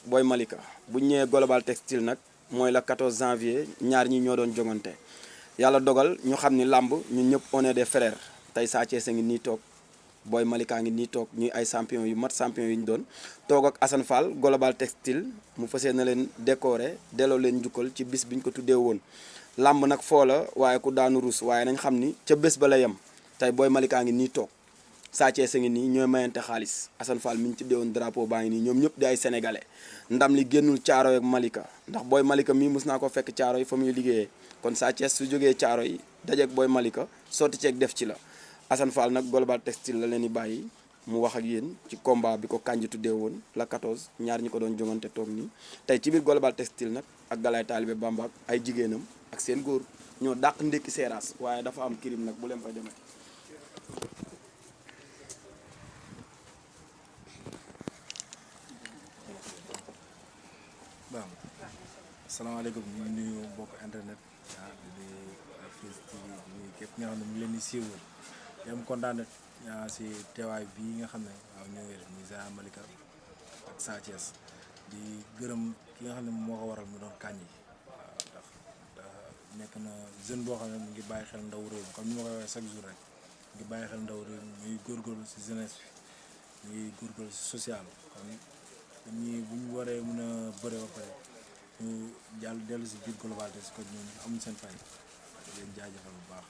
Boy Malika bu ñu ñëwee Global Textile nag mooy la 14 janvier ñaar ñi ñoo doon jongante yàlla dogal ñu xam ni làmb ñun ñëpp on est des frères tey Sa Thiès a ngi nii toog Boy Malika ngi nii toog ñuy ay champion yu mat champion yu ñu doon toog ak Assane Fall Global Textile mu fas yéene leen décorer delloo leen njukkal ci bis bi ñu ko tuddee woon. làmb nag foo la waaye ku daanu rus waaye nañ xam ni ca bés ba la yem tey Boy Malika ngi nii toog Sa Thiès a ngi nii ñooy mayante xaalis Assane Fall mi ñu tuddee woon drapeau baa ngi nii ñoom ñëpp di ay sénégalais ndam li génnul Thiaroye ak Malika ndax Boy Malika mii mus naa ko fekk Thiaroye fa muy liggéeyee kon Sa Thiès su jógee Thiaroye dajeeg Boy Malika sotti ceeg def ci la Assane Fall nag Global Textile la leen di bàyyi mu wax ak yéen ci combat bi ko Kandji tuddee woon la 14 ñaar ñi ko doon jongante toog nii tey ci biir Global Textile nag ak Galaye Talibé Bamba ak ay jigéenam ak seen góor ñoo dàq ndékki seeraas waaye dafa am kirim nag bu leen fay demee. waaw asalaamaaleykum ñu ngi nuyu mbokk internet di nuyu Fils TV di nuyu képp nga xam ne mu ngi leen di siiwal di am kontaan si teewaay bii nga xam ne waaw ñoo ngi def muy Géant Malika ak Sa Thiès di gërëm ki nga xam ne moo ko waral mu doon Kandji waaw ndax nekk na jeune boo xam ne mu ngi bàyyi xel ndaw réew mi comme ni ma koy waxee chaque jour rek mu ngi bàyyi xel ndaw réew mi muy góorgóorlu si jeunesse bi muy góorgóorlu si social kon ñii bu ñu waree mën a bëre ba pare ñu jàll dellu si biir Global Textile kon ñoom amuñ seen fay di leen jaajëfal bu baax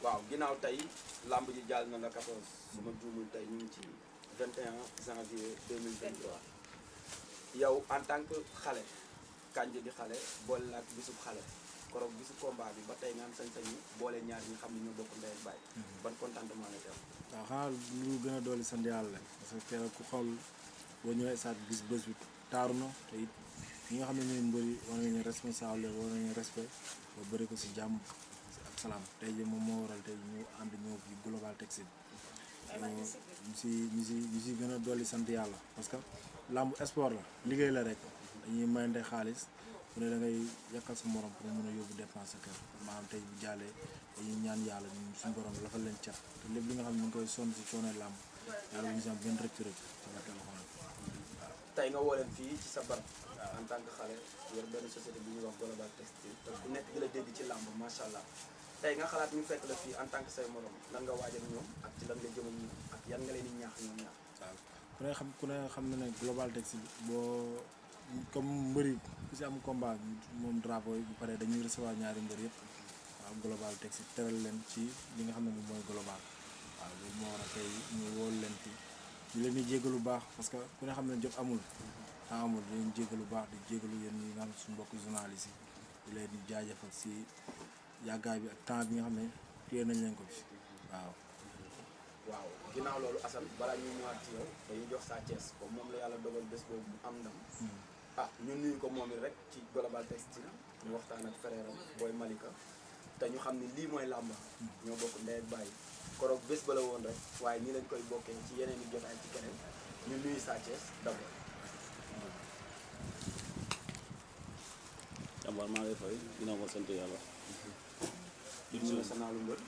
waaw ginnaaw tey lamb ji jàll na la 14 su ma juumul tey ñu ngi ci 21 janvier 2023 yow en tant que xale Kandji di xale boole la ak bisub xale koroog bisu combat bi ba tey nga am sañ-sañu boole ñaar ñi xam ne ñoo bokk ndey ak baay ban contentement la def. waaw xanaa lu gën a dolli sant yàlla la parce que keroog ku xool boo ñëwee saat gis bés bi taaru na te it ñi nga xam ne ñooy mbëri war nañu responsable war nañu respect ba bëri ko si jàmm ak salaam tey jii moom moo waral tey ñu ànd ñëw fi Global Textile ñu si gën a dolli sant yàlla parce que làmb sport la liggéey la rek dañuy mayante xaalis ku ne da ngay yàkkal sa morom pour mën a yóbbu dépense sa kër maanaam tey bu jàllee dañuy ñaan yàlla ñun suñu borom dafa leen cat te lépp li nga xam ne ñu ngi koy sonn si coono làmb yàlla bu ñu si am benn rëcc rëcc ci barke Alxuraan tey nga woo leen fii ci sa barab en tant que xale yor benn société bi ñuy wax Global Textile te ku nekk di la dégg ci làmb macha allah tey nga xalaat ñu fekk la fii en tant que say morom lan nga waajal ñoom ak ci lan nga jëm ak ñoom ak yan nga leen di ñaax ñoom ñaax. waaw ku ne xam na ne Global Textile boo comme mbëri ku si am combat moom drapeau yi bu pare dañuy recevoir ñaari mbër yëpp waaw Global Textile teral leen ci li nga xam ne moom mooy global waaw loolu moo war a tey ñu wóolu leen fii ñu leen di jégalu lu baax parce que ku ne xam ne jot amul temps amul di leen jégalu lu baax di jégalu yéen ñi nga xam suñu mbokk journaliste yi di leen di jaajëfal si yàggaay bi ak temps bi nga xam ne téye nañ leen ko fi waaw. waaw ginnaaw loolu Assane balaa ñuy ñëwaat ci yow dañuy jox Sa Thiès comme moom la yàlla dogal bés boobu mu am ndam. ñu nuyu ko moom it rek ci Global Textile ñu waxtaan ak frère am Boy Malika te ñu xam ni lii mooy làmba ñoo bokk ndey ak bàyyi koroog bés ba la woon rek waaye nii lañ koy bokkee ci yeneen i jotaay ci keneen ñu nuyu Sa Thiès d'abord. jàmbaar maa ngi fay ginnaaw ma sant yàlla. di nuyu sa naalu mbër.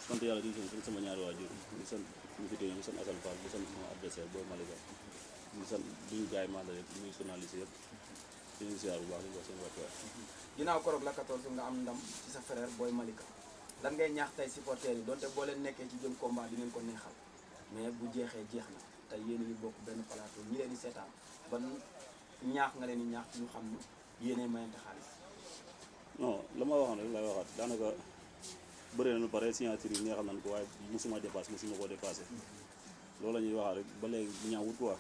sant yàlla di sant sama ñaari waajur di sant ñu fi tey di sant Assane Fall di sant sama adversaire Boy Malika di sant duñu gars yi mandal yëpp ñuy journaliste yëpp di leen ziar bu baax di wax seen wàccuwaay. ginnaaw koroog la 14 nga am ndam ci sa frère Boy Malika lan ngay ñaax tey supporters yi donte boo leen nekkee ci jëm combat di ngeen ko neexal mais bu jeexee jeex na tey yéen ñu bokk benn plateau ñi leen di seetaan ban ñaax nga leen di ñaax ci ñu xam ni yéenay mayante xaalis. non la ma waxoon rek lay waxaat daanaka bëri na lu pare signature yi neexal nañ ko waaye mosuma dépassé mosuma koo dépassé loolu la ñuy waxaat rek ba léegi bu ñaawut quoi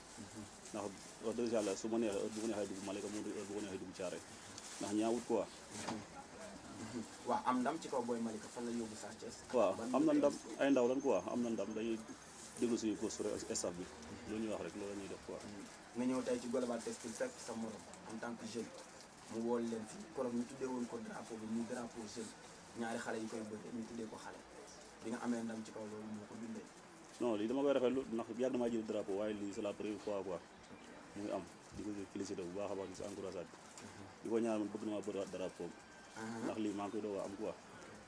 ndax wax dëgg yàlla su ma neexee heure bu ko neexee dugg Malika moom heure bu ko neexee dugg Thiaré ndax ñaawut quoi. waaw am ndam ci kaw Boy Malika fan la yóbbu Sa Thiès. waaw am na ndam ay ndaw lan quoi am na ndam dañuy déglu suñu course rek staff bi loolu ñuy wax rek loolu la ñuy def quoi. nga ñëw tey ci Global Textile fekk sa morom en tant que jeune mu wool leen fi koroog ñu tuddee woon ko drapeau bi muy drapeau jeune ñaari xale yi koy bëgg ñu tuddee ko xale bi nga amee ndam ci kaw loolu moo ko dundee. non lii dama koy rafetlu ndax yàgg na maa jël drapeau waaye lii c'est la première fois quoi mu ngi am di ko félicité bu baax a baax di si encouragé di ko ñaar man bëgg na maa bëri drapeau ndax lii maa ngi koy doog a am quoi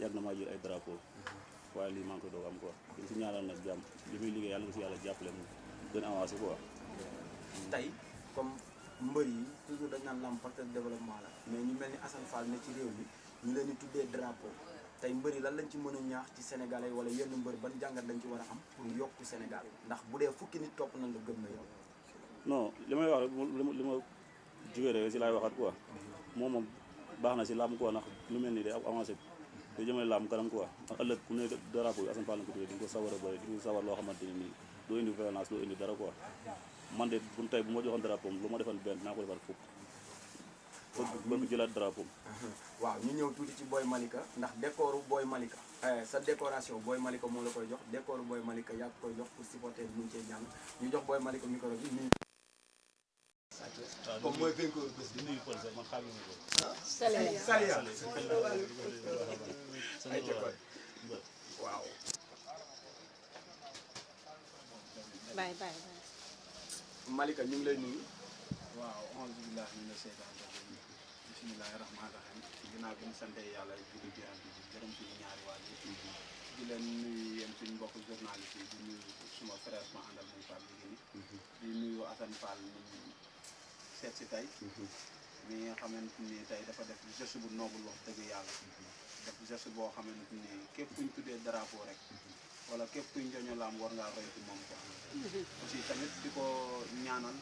yàgg na maa jël ay drapeau waaye lii maa ngi koy doog a am quoi di si ñaanal nag jàmm li muy liggéey yàlla nga si yàlla jàppale mu gën a avancé quoi. tey comme mbër yi toujours dañ naan lamb facteur de développement la mais ñu mel ni Assane Fall ne ci réew mi ñu leen di tuddee drapeau tey mbër yi lan lañ ci mën a ñaax ci sénégalais wala yenn mbër ban jàngat lañ ci war a am pour yokku Sénégal ndax bu dee fukki nit topp nañ la gëm na yow. non li may wax rek li ma jógee rek si laay waxaat quoi moom baax na si làmb quoi ndax lu mel nii day avancé day jëmale làmb kanam quoi ndax ëllëg ku ne drapeau yi Assane Fall na ko tuddee di nga ko sawar a bëri di nga ko sawar loo xamante ni nii doo indi violence doo indi dara quoi man de bu tey bu ma joxoon drapeau lu ma defal benn dinaa ko defal fukk bëgg jëlaat drapeau. waaw ñu ñëw tuuti ci Boy Malika ndax décoru Boy Malika sa décoration Boy Malika moo la koy jox décoru Boy Malika yaa koy jox pour supporter bi ñu cee jàng ñu jox Boy Malika micro bi ñu. comme mooy vainqueur bés bi nuyu Pël sax man xam nga ko. Saliya ay jëkkoy waaw. bye. Malika ñu ngi lay nuyu. waaw alhamdulilah ñu ngi seetaan bismillahi rahmaani rahim ginnaaw bi ñu sante yàlla julli ci yonent bi gërëm suñu ñaari waajur di leen nuyu yéen suñu mbokk journaliste yi di nuyu suma frère ma àndal muy Fall Ligini di nuyu Assane Fall ñu seet si tey mi nga xamante ni tey dafa def geste bu noble wax dëgg yàlla def geste boo xamante ni képp kuñ tuddee drapeau rek wala képp kuñ joño laam war ngaa roy ci moom quoi aussi tamit di ko ñaanal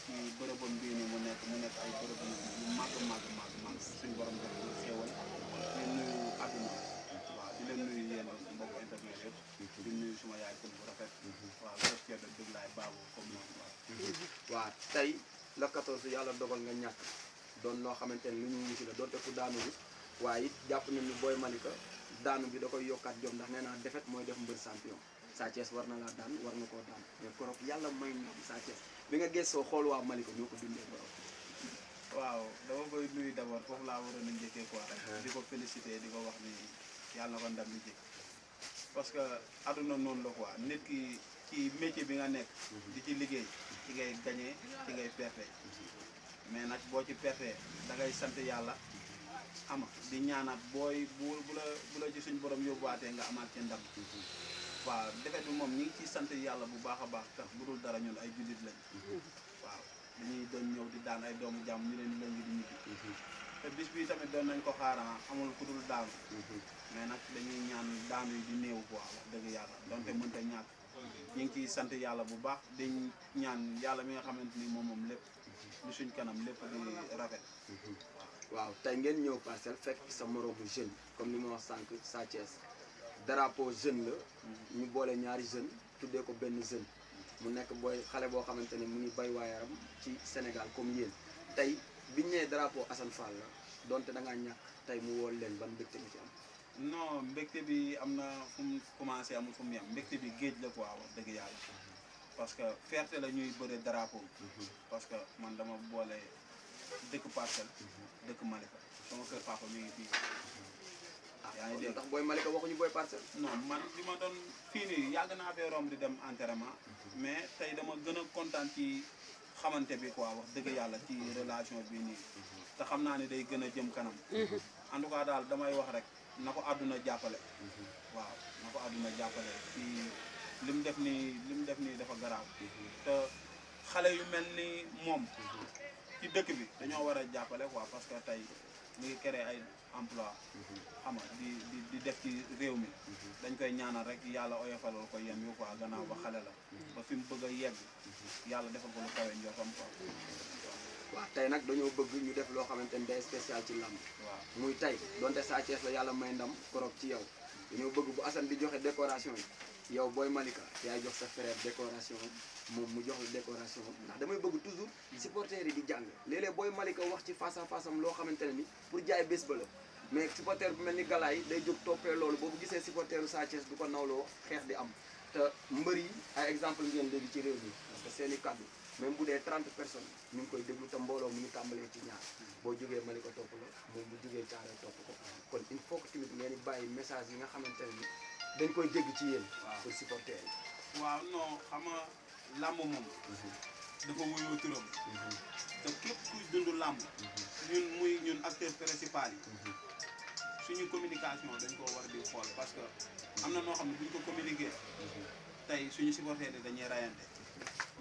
ci bërëbam bii nii mu nekk ay bërëb yu màgg suñu borom def ko xéewal di nuyu àdduna waaw di leen nuyu yéen mbokk internet yëpp di nuyu suma yaay kon bu rafet waaw def cee da dëgg laay baabu comme noonu waaw tey la 14 yàlla dogal nga ñàkk doon loo xamante ne lu ñu wuti la doonte ku daanu bi waaye it jàpp nañ ni Boy Malika daanu bi da koy yokkaat jom ndax nee naa defet mooy def mbër champion Sa Thiès war na laa daan war nga koo daan mais korok yàlla may na Sa Thiès bi nga gëstoo xool waa Malika ñoo ko dundee borom. waaw dama koy nuyu d'abord foofu laa waroon a njëkkee quoi rek di ko féliciter di ko wax ni yàlla na ko ndam li jëkk parce que aduna noonu la quoi nit ki ci métier bi nga nekk di ci liggéey ci ngay gagné ci ngay perte mais nag boo ci perte da ngay sant yàlla ama di ñaanaat booy bu la ci suñ borom yóbbuwaatee nga amaat ci ndam waaw defet bi moom ñi ngi ciy sant yàlla bu baax a baax tax bu dul dara ñun ay jullit lañ waaw dañuy doon ñëw di daan ay doomu jàmm ñu leen di lëngi di ñibbi te bis bi tamit doon nañ ko xaaran amul ku dul daanu mais nag dañuy ñaan daanu yi di néew quoi wax dëgg yàlla donte mënta ñàkk ñu ngi ciy sant yàlla bu baax di ñaan yàlla mi nga xamante ni moom lépp lu suñ kanam lépp di rafet waaw tey ngeen ñëw Parcelles fekk sa moroomu jeune comme ni ma wax sànq Sa Thiès drapeau jeune la ñu boole ñaari jeune tuddee ko benn jeune mu nekk booy xale boo xamante ne mu ngi bay waayaram ci Sénégal comme yéen tey biñ nee drapeau Assane Fall la donte da ngaa ñàkk tey mu wool leen ban mbégte nga ci am. non mbégte bi am na fu mu commencé amul fu mu yem mbégte bi géej la quoi wax dëgg yàlla parce que fierté la ñuy bëre drapeau parce que man dama boole dëkk Parcelles dëkk Malika sama kër papa mi ngi fii yaa ngi dégg ndax Boy Malika waxuñu Boy Parcelles. non man bi ma doon fii nii yàgg naa fee romb di dem entraînement mais tey dama gën a kontaan ci xamante bi quoi wax dëgg yàlla ci relation bi nii te xam naa ne day gën a jëm kanam en tout cas daal damay wax rek na ko àdduna jàppale waaw na ko àdduna jàppale ci li mu def nii dafa garaaw te xale yu mel ni moom ci dëkk bi dañoo war a jàppale quoi parce que tey mu ngi créé ay emploi xam nga di def ci réew mi dañ koy ñaanal rek yàlla oyofalal ko yem yu quoi gannaaw ba xale la ba fi mu bëgg a yegg yàlla defal ko lu kawe njortam quoi waaw tey nag dañoo bëgg ñu def loo xamante ni day spécial ci lamb waaw muy tey donte Sa Thiès la yàlla may ndam korog ci yow dañoo bëgg bu Assane di joxe décoration yi yow Boy Malika yaay jox sa frère décoration moom mu jox la décoration ndax damay bëgg toujours supporters yi di jàng léeg-léeg Boy Malika wax ci face à face am loo xamante ne ni pour jaay bés ba la mais supporter bu mel ni Galaay day jóg toppee loolu boobu gisee supporteru Sa Thiès du ko nawloo xeex di am te mbër yi ay exemple ngeen léegi ci réew mi parce que seen i kàddu même bu dee 30 personnes ñu ngi koy déglu te mbooloo mu ngi tàmbalee ci ñaar boo jógee Malika topp la moom bu jógee Thiaroye topp ko kon il faut que tamit ngeen di bàyyi message yi nga xamante ne ni dañ koy dégg ci yéen pour supporter yi waaw non xam nga làmb moom dafa wuyoo turam te képp kuy dund làmb ñun acteur principal yi suñu communication dañ ko war di xool parce que am na noo xam ne buñ ko communiquer tey suñu supporter yi dañuy rayante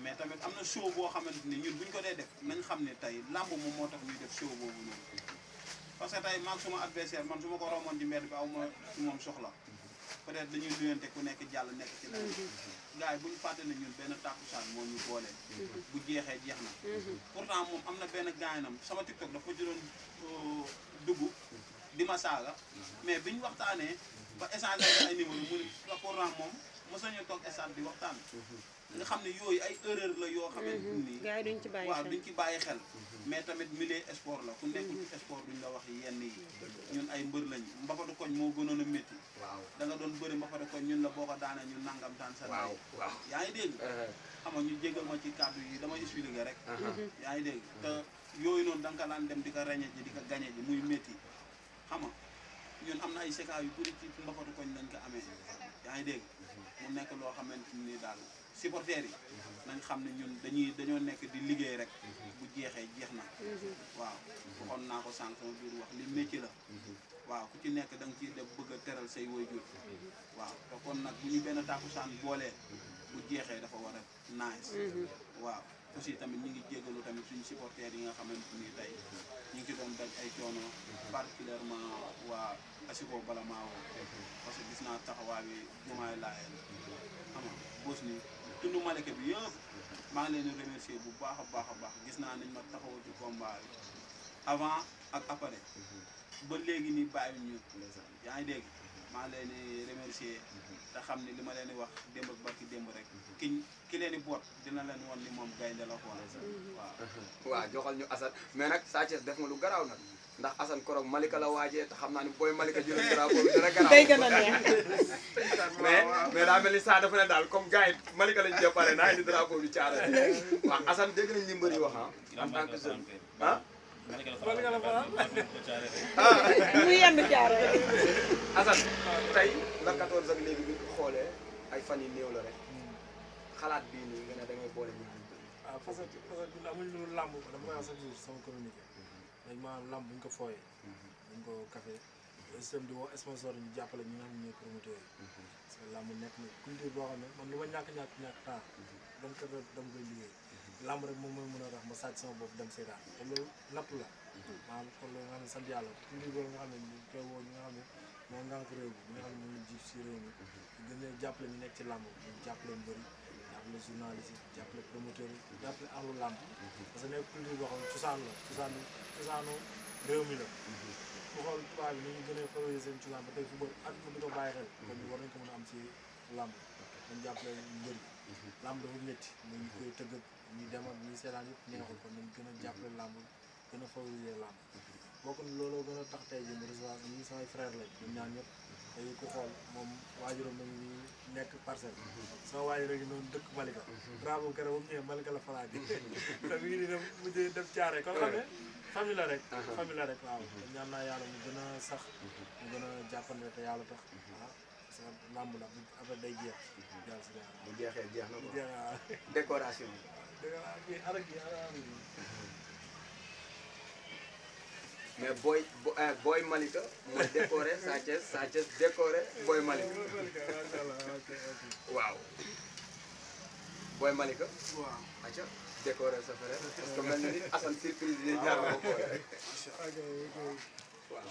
mais tamit am na show boo xamante ni ñun bu ñu ko dee def nañ xam ne tey làmb moom moo tax ñuy def show boobu noonu parce que tey maag suma adversaire man su ma ko romoon ci mbedd bi aw ma ci moom soxla peut-être dañuy nuyante ku nekk jàll nekk ci la gars yi bu ñu fàtte ne ñun benn tàkkusaan moo ñu boole bu jeexee jeex na pourtant moom am na benn gaynam sama TikTok dafa jëloon dugg di ma saaga mais bi ñu waxtaanee ba échanger ay numéro mu ne pourtant moom mos nañu toog stade di waxtaan nga xam ne yooyu ay erreur la yoo xamante ni gars yi duñ ci bàyyi waaw xel. duñ ci bàyyi xel mais tamit milieu sport la ku nekkul ci sport duñ la wax yenn yi ñun ay mbër lañ mbapatu koñ moo gënoon a métti waaw da nga doon bëri mbapatu koñ ñun la boo ko daanee ñun nangam taan sa waaw waaw yaa ngi dégg xam nga ñu jégal ma ci kàddu yi dama expliqué rek yaa ngi dégg te yooyu noonu da nga ko daan dem di ko reñe ji di ko gañe ji muy métti xam nga ñun am na ay séquences yu bëri ci mbapatu koñ lañ ko amee yaa ngi dégg mu nekk loo xamante ni daal supporters yi nañ xam ne ñun dañoo nekk di liggéey rek bu jeexee jeex na waaw waxoon naa ko sànq sama biir wax li métier la waaw ku ci nekk da nga ciy def bëgg a teral say waajur waaw te kon nag bu ñu benn tàkkusaan boolee bu jeexee dafa war a nice waaw aussi tamit ñu ngi jégalu tamit suñu supporters yi nga xamante ni tey ñu ngi ci doon daj ay coono particulièrement waa asiko bala maawo parce que gis naa taxawaay bi jumaay laayeen xam nga bos ni tund Malika bi yëpp maa ngi leen di remercier bu baax a baax a baax gis naa nañ ma taxawoo ci combat bi avant ak après ba léegi nii bàyyi ñu yaa ngi dégg maa ngi leen di remercier te xam ne li ma leen di wax démb ak barki démb rek ki leen di boot dina leen won ni moom gaynde la quoi waaw waaw joxal ñu Assane mais nag Sa Thiès def nga lu garaaw nag ndax Assane korog Malika la waajee te xam naa ni booy Malika jëlee drapeau bi dina garaaw day gën a neex. mais daa mel ni saa dafa ne daal comme gars yi Malika lañu jëppale naa indi drapeau bi caare waaw Assane dégg nañ li mbër yi wax en tant que jeune ah muy yenn jaaro Assane tey la 14 ak léegi bi ñu ko xoolee ay fan yu néew la rek xalaat bii nii nga ne da ngay boole ñu waaw parce que ñun amuñ lu làmb dama koy wax chaque jour sama communiqué dañ maanaam làmb buñ ko fooyee dañ ko café système di woo sponsor ñu jàppale ñi nga xam ne ñooy promoteur yi parce que làmb nekk na culture boo xam ne man lu ma ñàkk temps donc dama koy liggéey làmb rek moom mooy mën a tax ma sàcc sama bopp dem seetaan te loolu natt la maanaam kon loolu nga xam ne sant yàlla culture boobu nga xam ne ñu koy woo ñi nga xam ne moo ngànk réew bi ñi nga xam ne moo ñu jiif si réew mi gën a jàppale ñu nekk ci làmb ñu jàppale mbëri jàppale journaliste yi jàppale promoteur yi jàppale ahlu làmb parce que nekk culture boo xam ne cosaan la cosaanu réew mi la bu xool tubaab bi ni ñu gën a favoriser seen cosaan ba tey fu bëri at di ko bàyyi xel kon ñu war nañ ko mën a am ci làmb dañ jàppale mbëri làmb dafa métti muy ñu koy tëgg ñu dem ak ñi seetaan yëpp neexul kon nañ gën a jàppale làmb gën a favoriser làmb bokk na looloo gën a tax tey jii mu recevoir ñii samay frère lañ ñun ñaan ñëpp tey ku xool moom waajuram nañu ni nekk parcelle sama waajur rek noonu dëkk Malika bravo kere ba mu ñëwee Malika la falaa ji te mi ngi di dem mujjee dem caare kon xam ne famille la rek waaw ñaan naa yàlla mu gën a sax mu gën a jàppande te yàlla tax waaw parce que làmb la après day jeex yàlla si bu jeexee jeex na ko jeex décoration mais booy Malika mooy décoré Sa Thiès décoré booy Malika waaw booy Malika waaw aca décoré sa frère parce que mel na ni Assane surprise yi ñaar ko boole rek waaw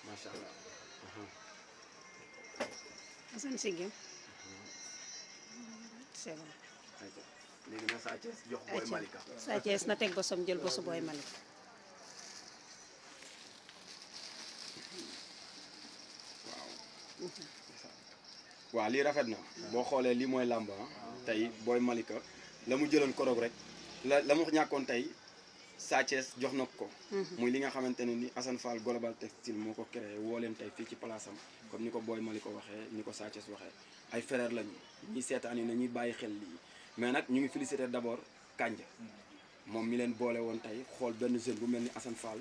macha allah Assane Siggi c'est bon. léegi na Sa Thiès jox booy Malika Sa Thiès na teg bosam jël bosu booy Malika. waaw lii rafet na boo xoolee lii mooy làmb tey booy Malika la mu jëloon koroog rek la mu ñàkkoon tey Sa Thiès jox na ko muy li nga xamante ne ni Assane Fall Global Textile moo ko créé woo leen tey fii ci place am comme ni ko booy Malika waxee ni ko Sa Thiès waxee ay frère lañu ñi seetaan yi na ñuy bàyyi xel lii mais nag ñu ngi féliciter d'abord Kanja moom mi leen boole woon tey xool benn jeune bu mel ni Assane Fall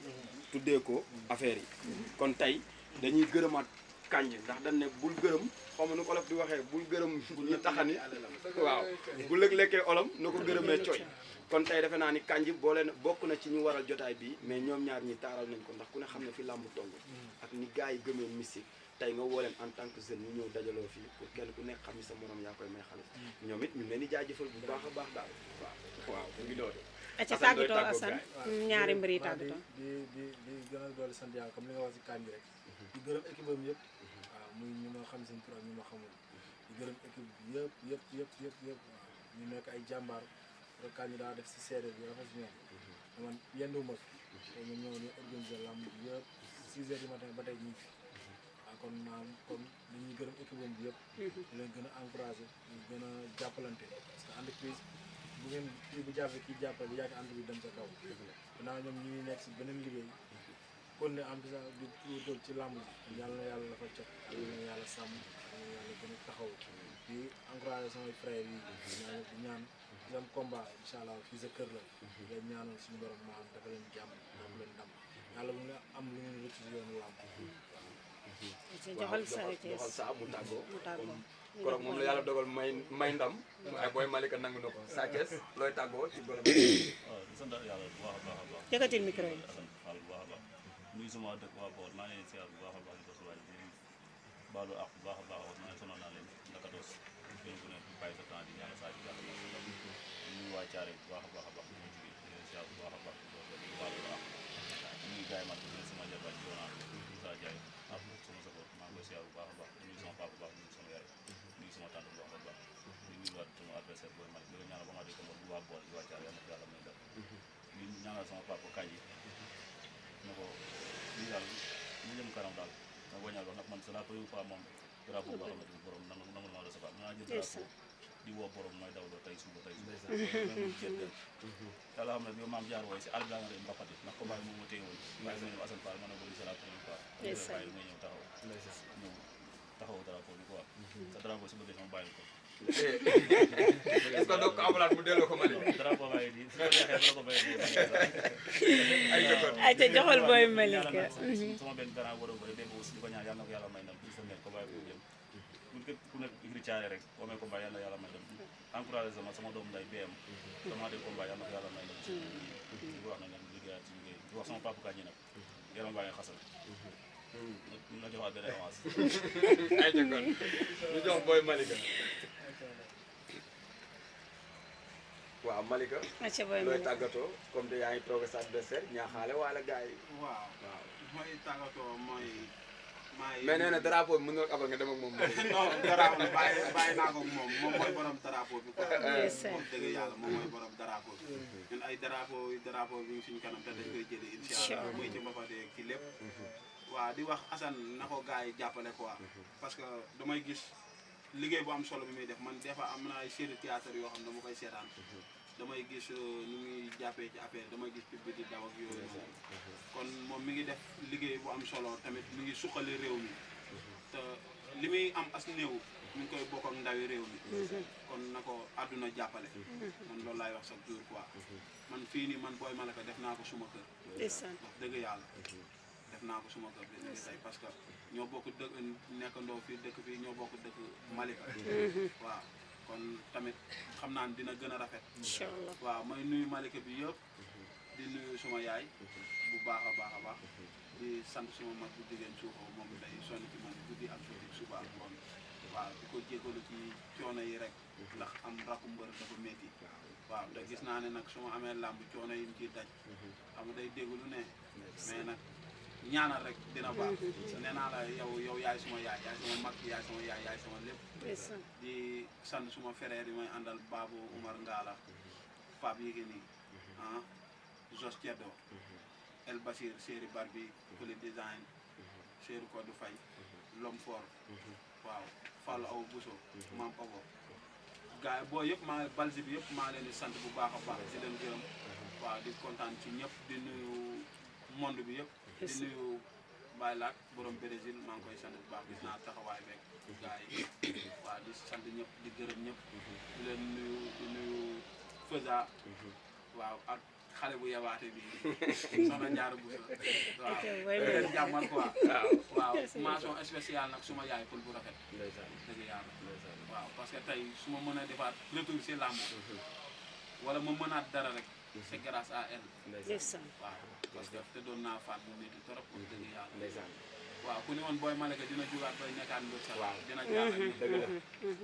tuddee ko affaire yi kon tey dañuy gërëmaat Kanja ndax dañ ne bul gërëm xaw ma nu ko olof di waxee bul gërëm ñu taxani waaw bu lëg-lekkee olom na ko gërëmee coy kon tey defe naa ni Kanja boole na bokk na ci ñu waral jotaay bi mais ñoom ñaar ñi taaral nañ ko ndax ku ne xam ne fi làmb toll ak ni gars yi gëmee mystique tey nga woo leen en tant que jeune ñu ñëw dajaloo fii pour kenn ku nekk xam ni sa morom yaa koy may xaalis ñoom it ñu leen di jaajëfal bu baax a baax daal waaw mu ngi doon acca tàggatoo Assane ñaari mbir yi tàggatoo di gën a doole sant yàlla comme li nga wax si kaan bi rek di gërëm équipe am yëpp waaw muy ñu ma xam seen tur ak ñu ma xamul di gërëm équipe bi yëpp waaw ñu nekk ay jàmbaar rek kaan ñu daa def si séeréer bi rafet si ñoom man yenduma fi te ñoom ñoo ñu organiser lamb bi yëpp 6 heures du matin ba tey ñu ngi fi waaw kon maam comme dañuy gërëm équipe am bi yëpp di leen gën a encouragé ñu gën a jàppalante parce que entreprise bu ngeen kii bu jàppee kii jàppale bu yàgg ànd bi dem sa kaw danaa ñoom ñu ngi nekk si beneen liggéey kon ne am bisa di tuutal ci làmb bi yàlla na yàlla dafa cot yàlla na yàlla sàmm yàlla na yàlla gën a taxaw di encouragé samay frères yi di ñaan di am combat incha allah fii sa kër la ngay ñaanal suñu borom maam dafa leen jàmm dafa leen ndam yàlla bu nga am lu ngeen rëcc si yoonu làmb joxal Sa mu tàggoo mu tàggoo koroog moom la yàlla dogal may ndam waaye Boy Malika nangu na ko Sa Thiès looy tàggoo ci borom waaw di sant yàlla bu baax a baax a baax jëkkatil micro yi Assane Fall bu baax a baax nuyu sama dëkk waa Boor maa ngi leen siyaar bu baax a baax di ko suwaay di baalu ak bu baax a baax wax naa sonal naa leen naka doos kenn ku ne bàyyi sa temps di ñaanal saa ci yàlla nuyu waa Thiaré bu baax a baax a baax ñu jógee di leen siyaar bu baax a baax di baalu ak nuyu gars yi man di sama jarbaat ci yoonaan Moussa Diaye ak sama support maa ngi koy siyaar bu baax a baax nuyu sama papa bu baax nuyu sama yaay nuyu sama tante bu baax a baax di nuyu waat sama adversaire Boy Malick di la ñaanal ba ma di ko bu waa Boor di waa Thiaré yàlla may def di ñaanal sama papa Kaji ne ko lii daal ñu jëm kanam daal ma wañal wax nag man c'est la première fois moom drapeau boo xamante ni borom nangu ma recevoir naa jël drapeau di woo borom mooy daw tey suba même jël dem yàlla xam ne yow maam jaar wooy si àll bi daa nga dem mbapati ndax ko bàyyi moom ma téye woon waaye ma ñëw Assane Fall ma ne ko lii c'est la première fois bàyyi may ñëw taxaw drapeau bi quoi sa drapeau si bëggee sama bàyyi ko est-ce que doo ko amalaat mu delloo ko Mali drapeau bàyyi di su ko neexee la ko bàyyi ay te joxal Boy Malika sama benn grand war a bëri dégg aussi di ko ñaan yàlla na ko yàlla may ndam ci sa ko bàyyi ko jëm pour képp ku nekk igri caare rek boo may combat yàlla yàlla may ndam encouragé sama doom nday BM sama de combat yàlla na ko yàlla may ndam ci di wax na ngeen liggéeyaat ci liggéey di wax sama papa Kañ nag yaram baa ngi xasal na joxaat benn avance ay jëkkoon ñu jox Boy Malika waaw Malika acca Boy looy Malika tàggatoo comme te yaa ngi toog sa adversaire ñaaxaale wala gars yi waaw mooy tàggatoo mooy mais nee na drapeau bi mën nga ko abal nga dem ak moom non drapeau bàyyi naa ko moom mooy borom drapeau bi quoi moom dëgg yàlla moom mooy borom drapeau bi ñun ay drapeau bi suñu kanam te dañ koy jëli incha allah mooy ci mbapatee ki lépp waaw di wax Assane na ko gars yi jàppale quoi parce que damay gis liggéey bu am solo bi muy def man des fois am na ay série théâtre yoo xam ne dama koy seetaan damay gis ñu ngi jàppee ci affaire damay gis pub bi di daw ak yooyu noonu kon moom mi ngi def liggéey bu am solo tamit mi ngi suqali réew mi te li muy am as néew mi ngi koy bokk ak ndawi réew mi kon na ko àdduna jàppale man loolu laay wax chaque jour quoi man fii nii man Boy Malika def naa ko suma kër wax dëgg yàlla def naa ko suma kër bi ni tey parce que ñoo bokk dëkk nekkandoo fii dëkk fii ñoo bokk dëkk Malika waaw kon tamit xam naa ne dina gën a rafet inchallah waaw may nuyu Malika bi yëpp di nuyu suma yaay bu baax a baax di sant suma mag bu jigéen suuxoo moom day sonn ci man guddi ak suba ak ngoon waaw di ko jégalu ci coono yi rek ndax am rakku mbër dafa métti waaw te gis naa ne nag su ma amee làmb coono yi mu ciy daj xam nga day dégg lu ne mais nag ñaanal rek dina baax nee naa la yow yaay suma yaay yaay sama mag yaay sama yaay yaay sama lépp di sant suma frère yi may àndal Babou Oumar Ngala Pape Yékini Jos Ceddo El Basir Séri Barbi Poli Design Séri Kodou Faye Lom Fort waaw Fallou Aw Bousso Mam Ogo gars yi boo yëpp maa balsi bi yëpp maa leen di sant bu baax a baax di leen gërëm waaw di kontaan ci ñëpp di nuyu monde bi yëpp di nuyu Baye Laat borom Brésil maa ngi koy sant bu baax gis naa taxawaay beeg gars yi waaw di sant ñëpp di gërëm ñëpp di leen nuyu Feuza waaw ak xale bu yabaate bi soxna Ndiara Bousso waaw leen jàmmal quoi waaw mention spéciale nag suma yaay pël bu rafet dëgg yàlla waaw parce que tey su ma mën a defaat retour si làmb wala ma mënaat dara rek c'est grâce à elle waaw parce que te doon naa faat bu métti trop pour dëgg yàlla waaw ku ne woon Boy Malika dina jugaat bay nekkaan mbër sax waaw dina jaaxal ñëpp. dëgg la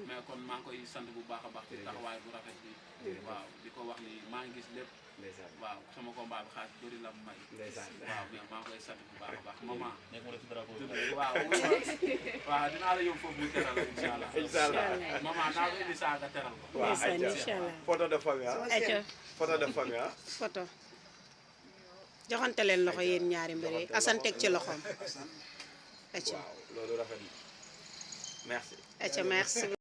mais kon maa ngi koy sant bu baax a baax ci taxawaay bu rafet bi waaw di ko wax ni maa ngi gis lépp ndeysaan waaw sama combat bi xaas bëri la may ndeysaan waaw mais maa ngi koy sant bu baax a baax maman nekk mu def si drapeau waaw waaw dinaa la yóbbu foofu mu teral la incha allah inshallah maman naa ko indi saa nga teral ko waaw ndeysaan ayca incha allah photo de famille ah acca photo de famille ah photo joxante leen loxo yéen ñaari mbir yi Assane teg ci loxoom acca waaw loolu rafet na merci acca merci